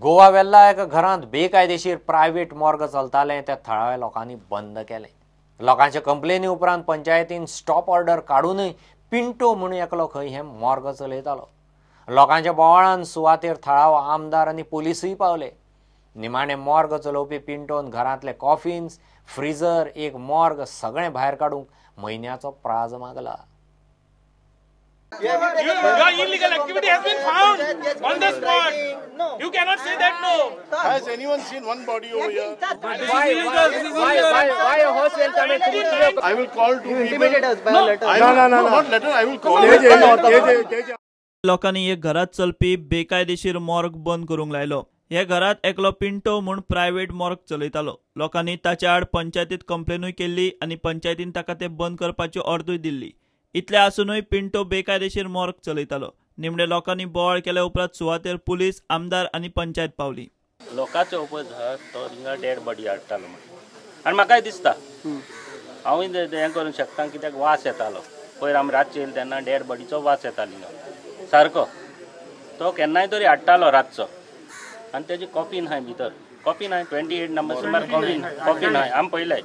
गोवा वेल्ला एका घरांत बेकायदेशीर प्रायव्हेट मॉर्ग चलतालें त्या थळाव्या लोकांनी बंद केलें. लोकांच्या कंप्लेनी उपरांत पंचायतीन स्टॉप ऑर्डर काडूनय पिंटो म्हणून एकलो खंय हें मॉर्ग चलयतालो. लोकांच्या बोवाळान सुवातेर थळावो आमदार आनी पोलिसूय पावले. निमाणे मॉर्ग चलोवपी पिंटोन घरांतले कॉफिन्स, फ्रिजर, एक मॉर्ग सगळें भायर काडूंक म्हयन्याचो Praj मागला. Your illegal activity has been found on the spot. No. You cannot say that no. Has anyone seen one body over here? Why a horse will come and I will call two people. You intimidate us by a letter. No, no, no, not letter. I will call. लोकांनी एक घरात चलपी बेकायदेशीर morgue बंद करूंक लायलो. हे घरात एकलो पिंटो म्हूण प्रायव्हेट मॉर्ग चलयतालो. लोकांनी ताच्या आड पंचायतीत कंप्लेनूय केल्ली आनी पंचायतीन ताका ते बंद करपाची ऑर्दूय दिल्ली. इतले आसूनय पिंटो बेकायदेशीर मॉर्ग चलयतालो. निमणे लोकांनी बोवाळ केल्या उपरांत सुवातेर पुलीस, आमदार आनी पंचायत पावली. लोकांचो ओपोज आहा तो हिंगा डेड बॉडी हाडटालो म्हणून आनी म्हाकाय दिसता हांवूय हें करूंक शकता कित्याक वास येतालो. पयर आमी रातचे येयले तेन्ना डेड बॉडीचो वास येतालो हिंगा सारको. तो केन्नाय तरी हाडटालो रातचो आनी तेजी कॉफीन आहाय भितर. कॉफीन आहाय 28 नंबर सुमार कॉफीन आहाय आमी पळयलाय.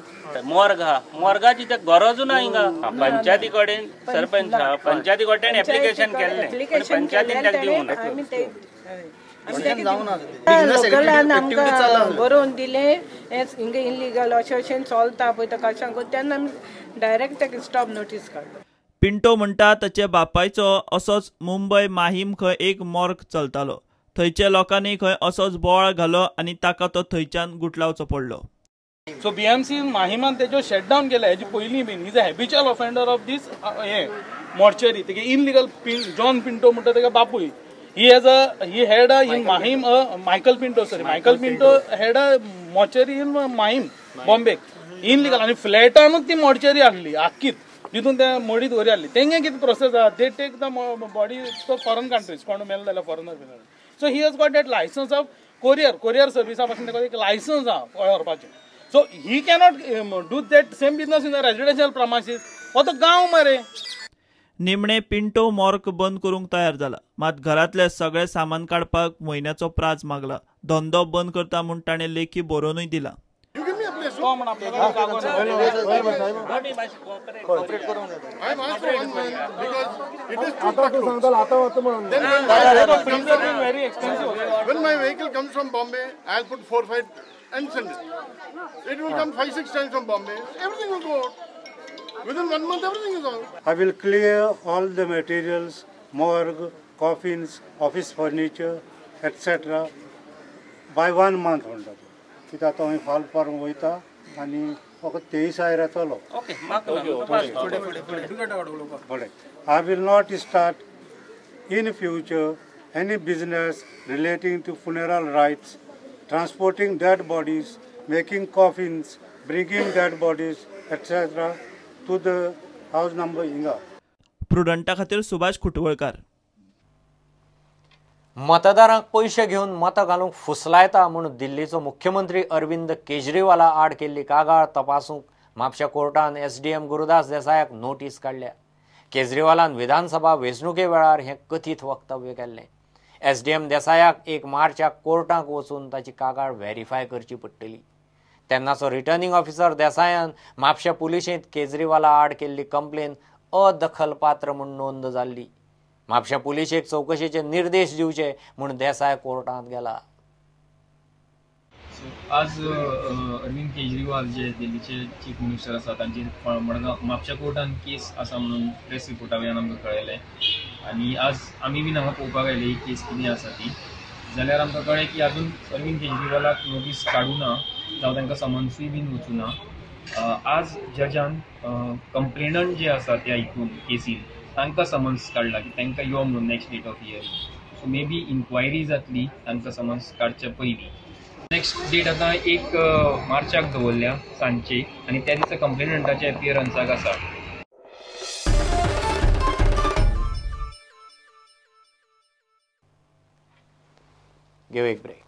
मॉर्ग आहा, मॉर्गाची ते गरजूय ना हिंगा. पंचायती कडेन सरपंच आहा, पंचायती कडेन एप्लिकेशन केल्लें पण पंचायतीन ताका दिवंक ना. लोकलान आमकां बरोवन दिलें हिंगा इलिगल अशें अशें चलता पळय ताका सांगून तेन्ना आमी डायरेक्ट ताका स्टॉप नोटीस काडलो. पिंटो म्हणटा ताच्या बापायचो असोच मुंबय माहीम खंय एक मॉर्ग चलतालो. थंयच्या लोकांनी खंय असोच बोवाळ घालो आनी ताका तो थंयच्यान गुटलावचो पडलो. सो बीएमसी माहिमान तेजो शटडावन केला हेजी पयलीं बीन. Is a habitual offender of this हें मॉर्चरी. तेगे इनलिगल जॉन पिंटो म्हणटा तेका बापूय. He has a he had a in Mahim Michael Pinto, sorry Michael Pinto had a mortuary in Mahim Bombay illegal. आनी फ्लॅटानूच ती मॉर्चरी आहली आख्खीच तितून त्या मडीत वरी आहली. तेंगे कितें प्रोसेस आहा, they take the body to foreign countries कोण मेलो जाल्यार foreigner. So he has got that licence of courier, courier सर्विसा पासून ताका एक लायसन्स आहा व्हरपाचें. So he cannot do that same business in the residential premises. हो तो गांव मरे. निमणे पिंटो मॉर्ग बंद करूंक तयार जाला. मात घरांतले सगळे सामान काडपाक म्हयन्याचो प्राज मागला. धंदो बंद करता म्हूण ताणें लेखी बरोवनूय दिला. When my vehicle comes from Bombay, I'll put 4 5 and send it. It will come 5 6 times from Bombay. Everything will go out. Within 1 month, everything is out. I will clear all the materials, morgue, coffins, office furniture, etc. by 1 month. कित्याक आतां फाल farm वयता आनी फकत 23 येतलो. बरें. I will not start in future any business relating to funeral rites, transporting dead bodies, making coffins, bringing dead bodies, etc. to the house number हिंगा. प्रुडंटा खातीर सुभाष खुटवळकार. मतदारांक पयशे घेवन मतां घालूंक फुसलायता म्हूण दिल्लीचो मुख्यमंत्री अरविंद केजरीवाला आड केल्ली कागाळ तपासूंक म्हापशा कोर्टान एसडीएम गुरुदास देसायाक नोटीस काडल्या. केजरीवालान विधानसभा वेंचणुके वेळार हें कथीत वक्तव्य केल्लें. एसडीएम देसायाक 1 मार्चाक कोर्टाक वचून ताची कागाळ व्हेरीफाय करची पडटली. तेन्नाचो रिटर्निंग ऑफिसर देसायान म्हापशा पुलिशेंत केजरीवाला आड केल्ली कंप्लेन अदखलपात्र म्हूण नोंद जाल्ली. म्हापशा पुलिशेक चवकशेचे निर्देश दिवचे म्हूण देसाय कोर्टांत गेला. आज अरविंद केजरीवाल जे दिल्लीचे चीफ मिनिस्टर आसा तांची मडगांव म्हापशा कोर्टान केस आसा म्हणून प्रेस रिपोर्टा वयल्यान आमकां कळयलें आनी आज आमी बीन हांगा पळोवपाक आयले ही केस कितें आसा ती. जाल्यार आमकां कळ्ळें की आजून अरविंद केजरीवालाक नोटीस काडूं ना जावं तांकां समन्सूय बीन वचूं ना. आज जजान कंप्लेनंट जे आसा त्या हितून केसीन तांकां समन्स काडला की तांकां यो म्हणून next date of hearing. So maybe inquiry जातली तांकां समन्स काडच्या पयलीं. नेक्स्ट डेट आतां 1 मार्चाक दवरल्या सांजचे आनी त्या दिसा कंप्लेनंटाच्या एपियरन्साक आसा. घेवं एक ब्रेक.